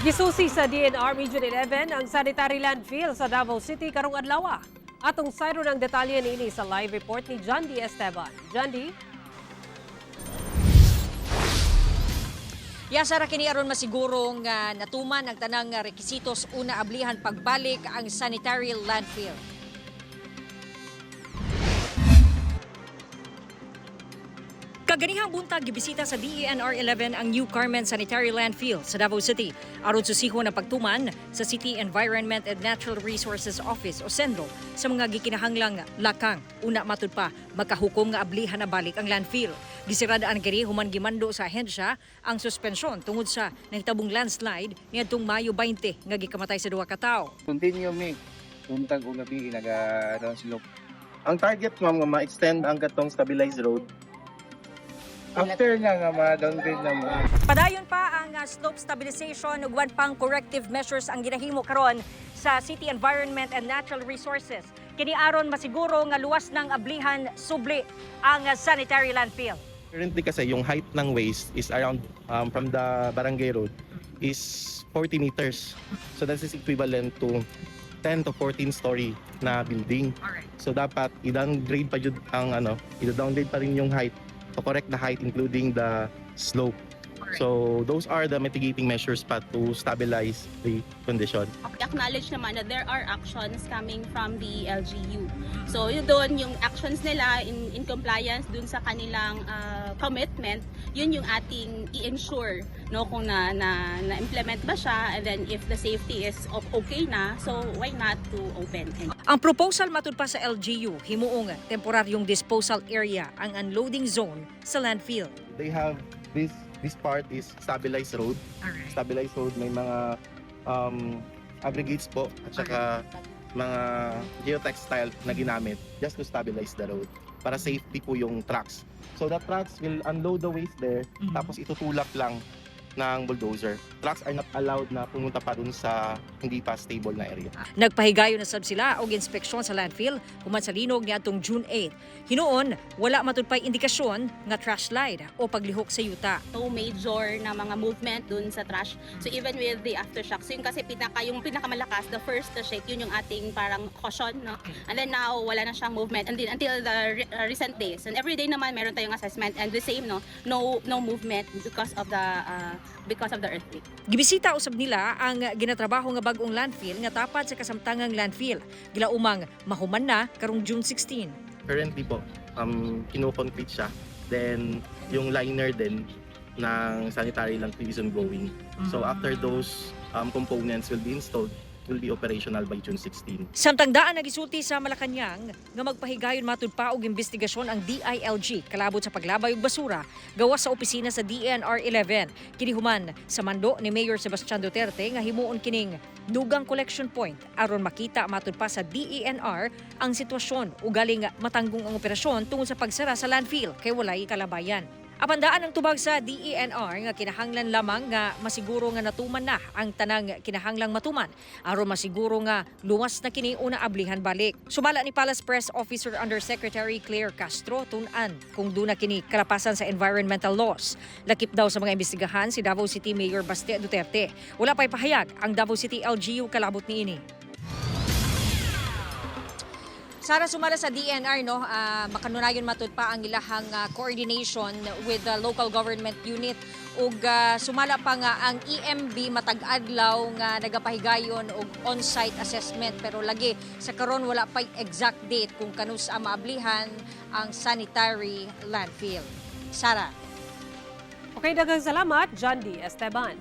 Gisusi sa DENR Region 11 ang sanitary landfill sa Davao City karong adlaw. Atong sayron ang detalye niini sa live report ni John D. Esteban. John D. Yasara, kini aron masigurong natuman ang tanang rekisitos una ablihan pagbalik ang sanitary landfill. Kaganihang buntag, gibisita sa DENR 11 ang New Carmen Sanitary Landfill sa Davao City aron susihon ang pagtuman sa City Environment and Natural Resources Office o CENRO sa mga gikinahanglang lakang una matud pa makahukom nga ablihan na balik ang landfill. Gisiradaan kini human gimando sa ahensya ang suspensyon tungod sa nahitabong landslide niadtong Mayo 20 nga gikamatay sa duha ka tawo. Continue mi buntag o gabi naga down slope. Ang target, ma'am, nga ma-extend ang katong stabilized road. After na nga ma-downgrade na mo. Padayon pa ang slope stabilization ug uban pang corrective measures ang ginahimo karon sa City Environment and Natural Resources. Kini aron masiguro nga luwas ng ablihan subli ang sanitary landfill. Currently kasi yung height ng waste is around from the barangay road is 40 meters. So that is equivalent to 10 to 14 story na building. So dapat i-downgrade pa jud ang ano, i-downgrade pa rin yung height to correct the height including the slope. So those are the mitigating measures pa to stabilize the condition. Acknowledge naman na there are actions coming from the LGU. So yun doon, yung actions nila in compliance dun sa kanilang commitment, yun yung ating i-ensure, no, kung na implement ba siya, and then if the safety is okay na, so why not to open? And Ang proposal matud pa sa LGU, himuong temporaryong disposal area ang unloading zone sa landfill. They have this part is stabilized road. Stabilized road, may mga aggregates po at saka mga geotextile na ginamit just to stabilize the road para safety po yung trucks. So the trucks will unload the waste there, tapos itutulak lang ng bulldozer. Trucks are not allowed na pumunta pa dun sa hindi pa stable na area. Nagpahigayon na sab sila og inspeksyon sa landfill human sa linog niadtong June 8. Hinuon, wala matud pay indikasyon nga trash slide o paglihok sa yuta. No major na mga movement dun sa trash. So even with the aftershocks, yung kasi yung pinakamalakas, the first to shake, yun yung ating parang caution, no? And then now, wala na siyang movement. And then until the recent days. And every day naman, meron tayong assessment and the same, no? No movement because of the earthquake. Gibisita usab nila ang ginatrabaho nga bag-ong landfill nga tapad sa kasamtangang landfill. Gilaumang mahuman na karong June 16. Currently po, kino-concrete siya. Then, yung liner din ng sanitary landfill is ongoing. So after those components will be installed, it will be operational by June 16. Samtang daan nagisulti sa Malacañang nga magpahigayon matud pa og investigasyon ang DILG kalabot sa paglabay og basura gawas sa opisina sa DENR 11. Kini human sa mando ni Mayor Sebastian Duterte nga himuon kining dugang collection point aron makita matud pa sa DENR ang sitwasyon ugaling matanggong ang operasyon tungod sa pagsara sa landfill kay walay kalabayan. Apan daan ang tubag sa DENR nga kinahanglan lamang nga masiguro nga natuman na ang tanang kinahanglang matuman aron masiguro nga luwas na kini una ablihan balik. Sumala ni Palace Press Officer Undersecretary Claire Castro, tun-an kung duna kini kalapasan sa environmental laws. Lakip daw sa mga imbestigahan si Davao City Mayor Baste Duterte. Wala pa'y pahayag ang Davao City LGU kalabot niini. Sara, sumala sa DENR, no, makanunayon matud pa ang ilahang coordination with the local government unit ug sumala pa nga ang EMB matag adlaw nga nagapahigayon og on-site assessment, pero lagi sa karon wala pay exact date kung kanus ang maablihan ang sanitary landfill. Sara. Okay, daghang salamat, John D. Esteban.